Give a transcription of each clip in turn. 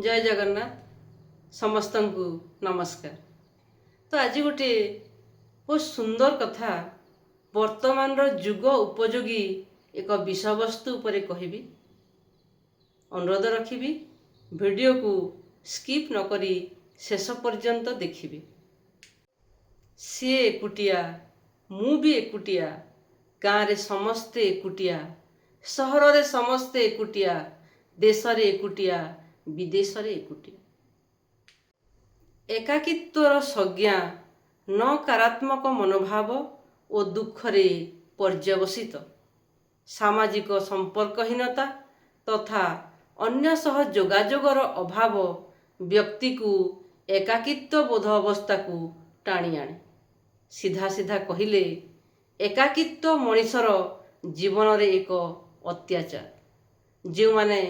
ଜୟ ଜଗନ୍ନାଥ। ସମସ୍ତଙ୍କୁ ନମସ୍କାର। ତ ଆଜି ଗୋଟିଏ ବହୁତ ସୁନ୍ଦର କଥା, ବର୍ତ୍ତମାନର ଯୁଗ ଉପଯୋଗୀ ଏକ ବିଷୟବସ୍ତୁ ଉପରେ କହିବି। ଅନୁରୋଧ ରଖିବି, ଭିଡ଼ିଓକୁ ସ୍କିପ୍ ନକରି ଶେଷ ପର୍ଯ୍ୟନ୍ତ ଦେଖିବେ। ସିଏ ଏକୁଟିଆ, ମୁଁ ବି ଏକୁଟିଆ, ଗାଁରେ ସମସ୍ତେ ଏକୁଟିଆ, ସହରରେ ସମସ୍ତେ ଏକୁଟିଆ, ଦେଶରେ ଏକୁଟିଆ, ବିଦେଶରେ ଏକୁଟିଆ। ଏକାକିତ୍ୱର ସଂଜ୍ଞା ନକାରାତ୍ମକ ମନୋଭାବ ଓ ଦୁଃଖରେ ପର୍ଯ୍ୟବସିତ। ସାମାଜିକ ସମ୍ପର୍କହୀନତା ତଥା ଅନ୍ୟ ସହ ଯୋଗାଯୋଗର ଅଭାବ ବ୍ୟକ୍ତିକୁ ଏକାକିତ୍ୱ ବୋଧ ଅବସ୍ଥାକୁ ଟାଣି ଆଣେ। ସିଧା ସିଧା କହିଲେ, ଏକାକିତ୍ୱ ମଣିଷର ଜୀବନରେ ଏକ ଅତ୍ୟାଚାର। ଯେଉଁମାନେ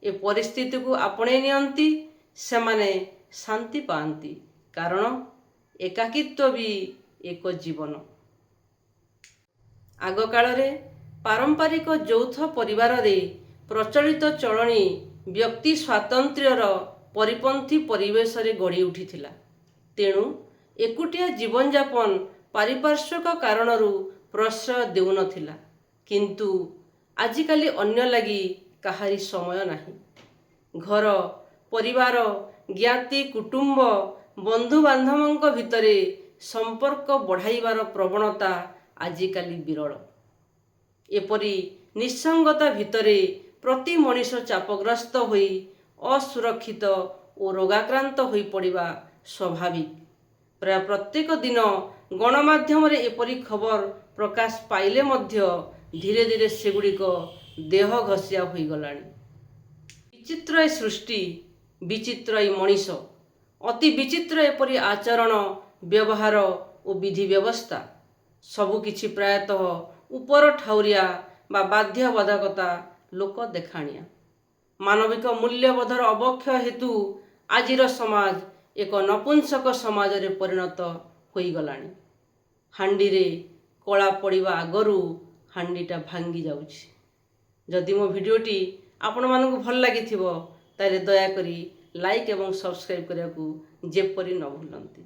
ଏ ପରିସ୍ଥିତିକୁ ଆପଣେଇ ନିଅନ୍ତି, ସେମାନେ ଶାନ୍ତି ପାଆନ୍ତି, କାରଣ ଏକାକିତ୍ୱ ବି ଏକ ଜୀବନ। ଆଗକାଳରେ ପାରମ୍ପରିକ ଯୌଥ ପରିବାରରେ ପ୍ରଚଳିତ ଚଳଣି ବ୍ୟକ୍ତି ସ୍ୱାତନ୍ତ୍ର୍ୟର ପରିପନ୍ଥୀ ପରିବେଶରେ ଗଢ଼ି ଉଠିଥିଲା। ତେଣୁ ଏକୁଟିଆ ଜୀବନଯାପନ ପାରିପାର୍ଶ୍ୱିକ କାରଣରୁ ପ୍ରଶ୍ରୟ ଦେଉନଥିଲା। କିନ୍ତୁ ଆଜିକାଲି ଅନ୍ୟ ଲାଗି କାହାରି ସମୟ ନାହିଁ। ଘର, ପରିବାର, ଜ୍ଞାତି କୁଟୁମ୍ବ, ବନ୍ଧୁବାନ୍ଧବଙ୍କ ଭିତରେ ସମ୍ପର୍କ ବଢ଼ାଇବାର ପ୍ରବଣତା ଆଜିକାଲି ବିରଳ। ଏପରି ନିଃସଙ୍ଗତା ଭିତରେ ପ୍ରତି ମଣିଷ ଚାପଗ୍ରସ୍ତ ହୋଇ ଅସୁରକ୍ଷିତ ଓ ରୋଗାକ୍ରାନ୍ତ ହୋଇପଡ଼ିବା ସ୍ୱାଭାବିକ। ପ୍ରାୟ ପ୍ରତ୍ୟେକ ଦିନ ଗଣମାଧ୍ୟମରେ ଏପରି ଖବର ପ୍ରକାଶ ପାଇଲେ ମଧ୍ୟ ଧୀରେ ଧୀରେ ସେଗୁଡ଼ିକ ଦେହ ଘଷିଆ ହୋଇଗଲାଣି। ବିଚିତ୍ର ଏ ସୃଷ୍ଟି, ବିଚିତ୍ର ଏ ମଣିଷ, ଅତି ବିଚିତ୍ର ଏପରି ଆଚରଣ, ବ୍ୟବହାର ଓ ବିଧି ବ୍ୟବସ୍ଥା। ସବୁକିଛି ପ୍ରାୟତଃ ଉପର ଠାଉରିଆ ବା ବାଧ୍ୟବାଧକତା, ଲୋକ ଦେଖାଣିଆ। ମାନବିକ ମୂଲ୍ୟବୋଧର ଅବକ୍ଷୟ ହେତୁ ଆଜିର ସମାଜ ଏକ ନପୁଂସକ ସମାଜରେ ପରିଣତ ହୋଇଗଲାଣି। ହାଣ୍ଡିରେ କଳା ପଡ଼ିବା ଆଗରୁ ହାଣ୍ଡିଟା ଭାଙ୍ଗି ଯାଉଛି। ଯଦି ମୋ ଭିଡ଼ିଓଟି ଆପଣମାନଙ୍କୁ ଭଲ ଲାଗିଥିବ, ତାହେଲେ ଦୟାକରି ଲାଇକ୍ ଏବଂ ସବସ୍କ୍ରାଇବ୍ କରିବାକୁ ଯେପରି ନ ଭୁଲନ୍ତି।